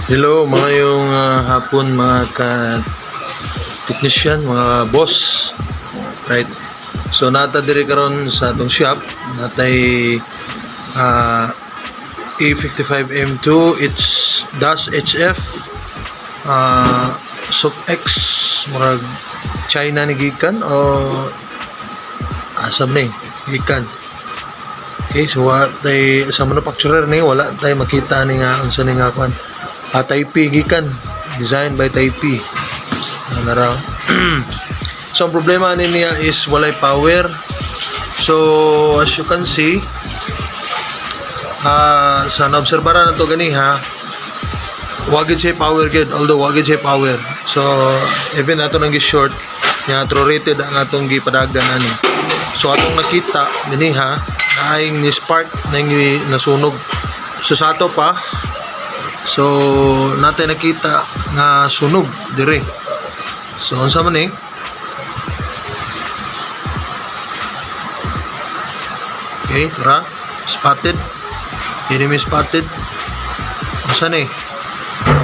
Hello, mga yung hapon, mga ka technician, mga boss. Right. So nata diri karon sa atong shop, natay A55M2, it's dash HF Sub X, murag China ni gikan o asam ni gikan. Okay, so wa tay sa manufacturer ni, wala tay makita ni nga unsa ni nga kwan. Taipei gikan, designed by Taipei. Ano raw. So ang problema ni niya is walay power. So as you can see, sa naobserbara na to ganiha, wa gid siya power gid, although wa gid siya power. So even ato nang gi-short nga true rated ang atong gipadagan ani. So atong nakita dinhi naayng ni spark nang nasunog. So sa ato pa, so natin nakita nga sunog dire. So unsa man ni? Okay, tara. Spotted. Enemy spotted. Unsa ni?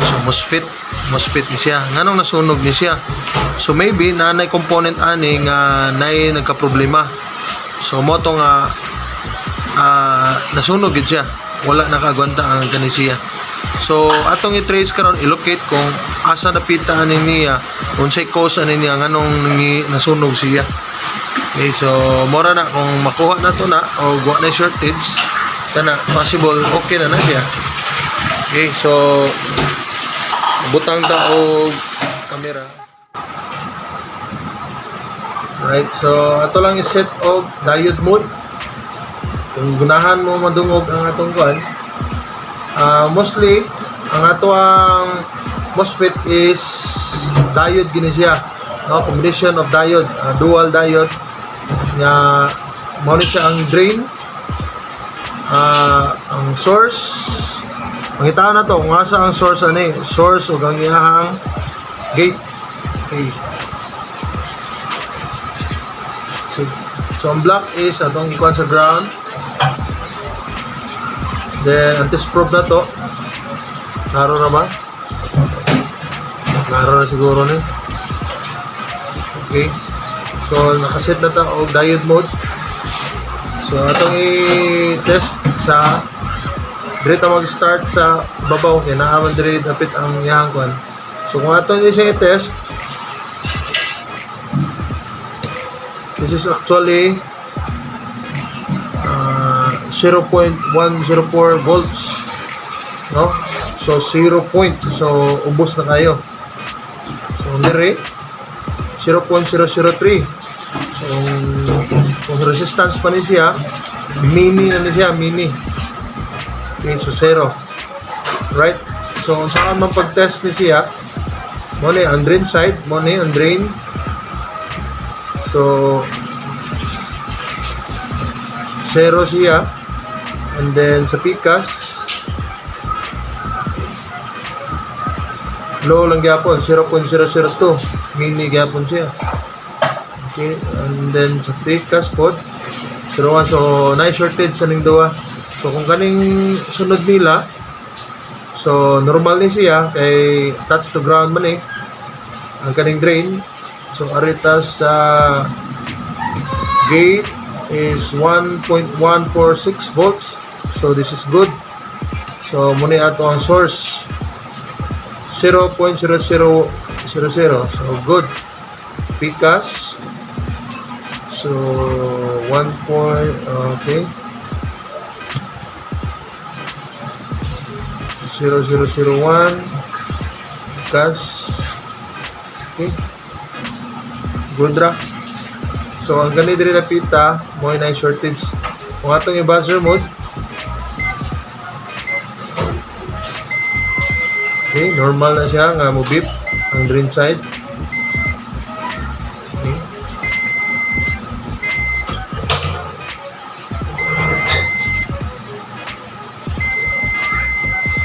So MOSFET, MOSFET ni siya. Nganong nasunog ni siya? So maybe naanay component ani nga naay nagka-problema. So mo to nga nasunog gid siya. Wala nakagwanta ang kani siya. So atong i-trace karon, i-locate kung asa napita ani niya, unsay cause ani niya, nganong nasunog siya. Okay, so mora na kung makuha na to na o wa na shortage kana, possible okay na na siya. Okay, so butang ta og camera. Right, so ato lang i-set og diode mode. Kung gunahan mo madungog ang atong kuan, mostly ang ato ang MOSFET is diode gini siya. No, combination of diode, dual diode nga mao ni siya ang drain, ang source. Mangitaan na to kung asa ang source ani, source ug ang iyahang gate. Okay. So ang black is atong ikuan sa ground. Then ang test probe na to. Klaro na ba? Klaro na siguro ni. Okay. So nakaset na ta og diode mode. So atong i-test sa dire ta mag-start sa babaw kay naa man dire dapit ang iyang kuan. So kung atong siya i-test, this is actually 0.104 volts, no? So 0 point, so ubos na kayo. So dire 0.003. So kung resistance pa ni siya, mini na ni siya, mini. Okay, so 0. Right? So kung saan man pag-test ni siya, mo ni ang drain side, mo ni ang drain. So 0 siya. And then sa pikas, low lang gyapon, 0.002 mini gyapon siya. Okay, and then sa pikas pod 01, so nice shortage sa ning duha. So kung kaning sunod nila, so normal ni siya kay touch to ground man eh ang kaning drain. So arita sa gate is 1.146 volts. So this is good. So muni ato ang source 0.0000. So good. Pikas. So 1 point, okay. 0001 gas. Okay. Good ra. So ang gani diri napita mo na shortage. Kung atong i-buzzer mode, okay, normal na siya nga mo beep ang drain side. Okay.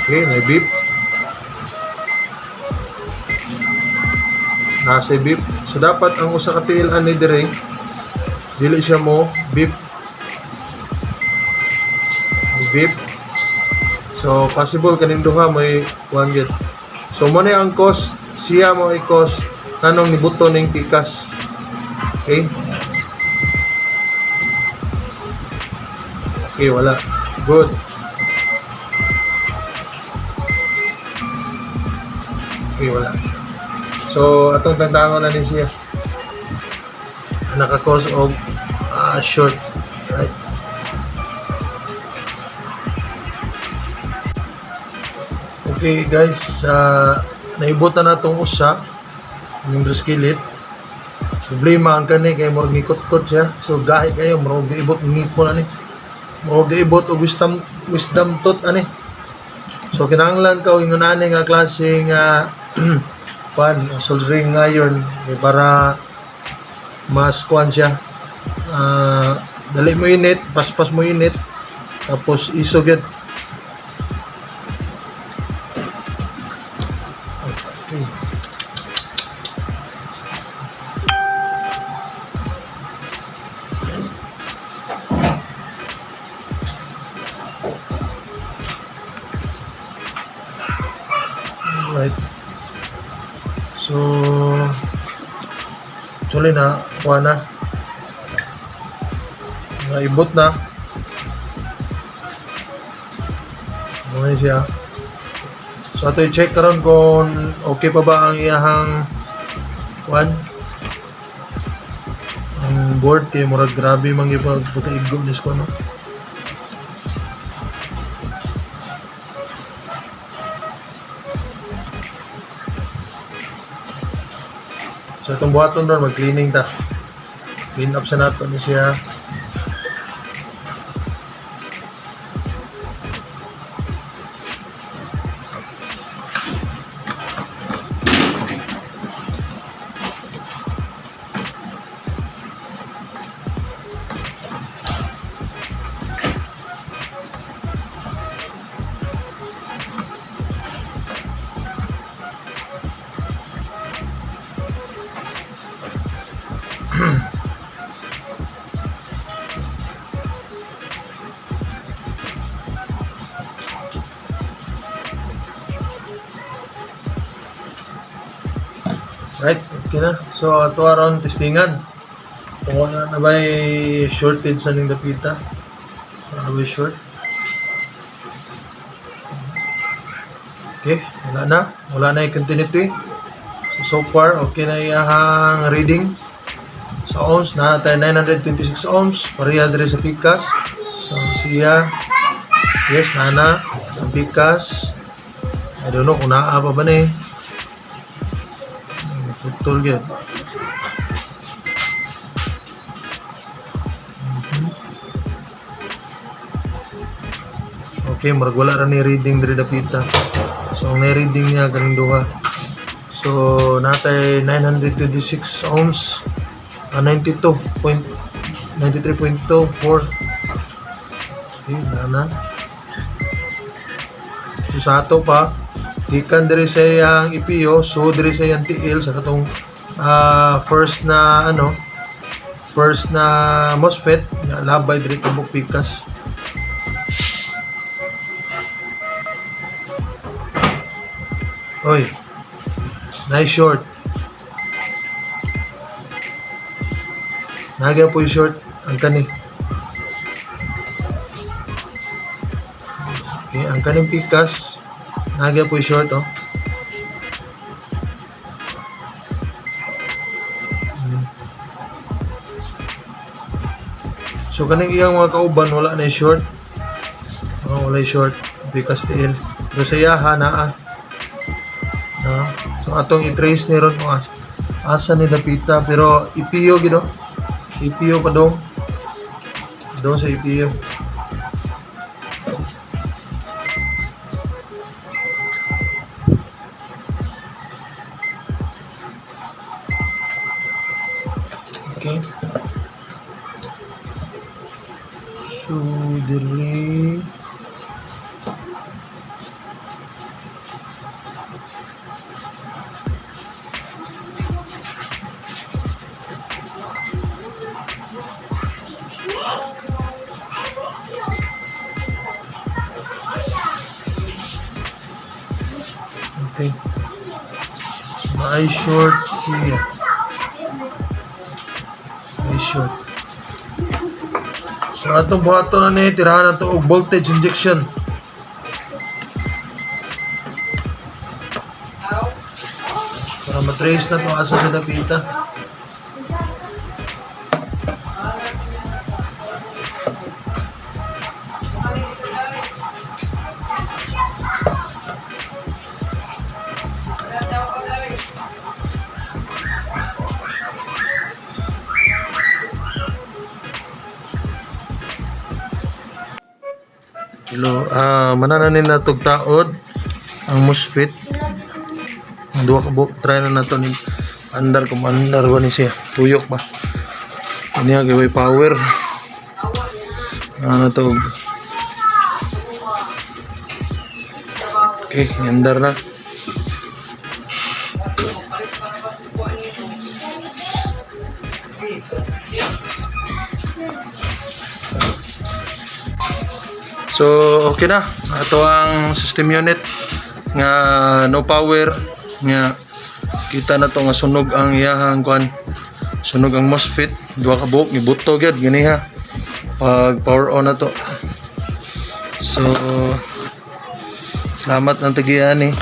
Okay, na beep. Nasa beep. So dapat ang usa ka tiil ani dire dili siya mo beep. Beep. So possible kaning duha may kuan gyud. So mo na ang cause, siya mo ay cause nganong nibuto ning tikas. Okay? Okay, wala. Good. Okay, wala. So, atong tangtangon na ni siya. Naka-cause og short. Right? Okay guys, naibot na natong usa yung dress. Problema ang kani kay murag ngikot-kot siya. So gahi kayo murag giibot ngipon ani. Murag giibot og wisdom wisdom tooth ani. So kinahanglan ka og ingon ani nga klase nga kuan soldering iron eh, para mas kuan siya. Dali mo init, paspas mo init, tapos isog yun. Okay. Alright. So, actually na, kuha na. Naibot na. Okay siya. So, ato i-check karon kung okay pa ba ang iyahang kuan, ang board kay murag grabe man gyud pag pagkaigo ni ko, no. So itong buhaton ron, mag-cleaning ta. Clean up sa nato ni siya. Right, okay na. So ato aron testingan. Kung wala na ba shortage sa ning dapita? Wala na ba short? Okay, wala na. Wala na yung continuity. So, so far, okay na iyahang reading. Sa ohms, na tayo 926 ohms. Pareha diri sa pikas. So, siya, yes, nana, ang pikas. I don't know kung naa pa ba na eh. Putol gyud. Okay, murag wala ra ni reading diri dapita. So ang reading niya ganing duha. So natay 926 ohms, 92.93.24. Okay, nana. So sa ato pa, gikan diri sa iyang EPO, so diri sa iyang tiil sa katong first na ano, first na MOSFET nga labay diri tabok pikas. Oy. Nice short. Nagya po yung short ang kani. Okay, ang kaning pikas nagya po yung short, oh. So kaning iyang mga kauban wala na yung short. Oh, wala yung short pikas tiil. Pero sa iyaha naa. No? So atong i-trace ni ron kung asa ni dapita, pero EPO gid, oh. EPO pa dong. Dong sa EPO. Okay. So diri. Okay. So, naay short siya. May short. So atong buhaton na ni, tirahan na to og voltage injection. Para matrace na to asa sa dapita. Hello, manananin na tog taod ang MOSFET. Ang duha ka buok, try na nato ni andar kung andar ba ni siya. Tuyok ba? Niya kay way power. Ano to? Okay, andar na. So, okay na. Ato ang system unit nga no power nga kita na to nga sunog ang iyahang kuan. Sunog ang MOSFET, duha ka buok gibuto gyud gani ha. Pag power on na to. So, salamat ng tagian ni.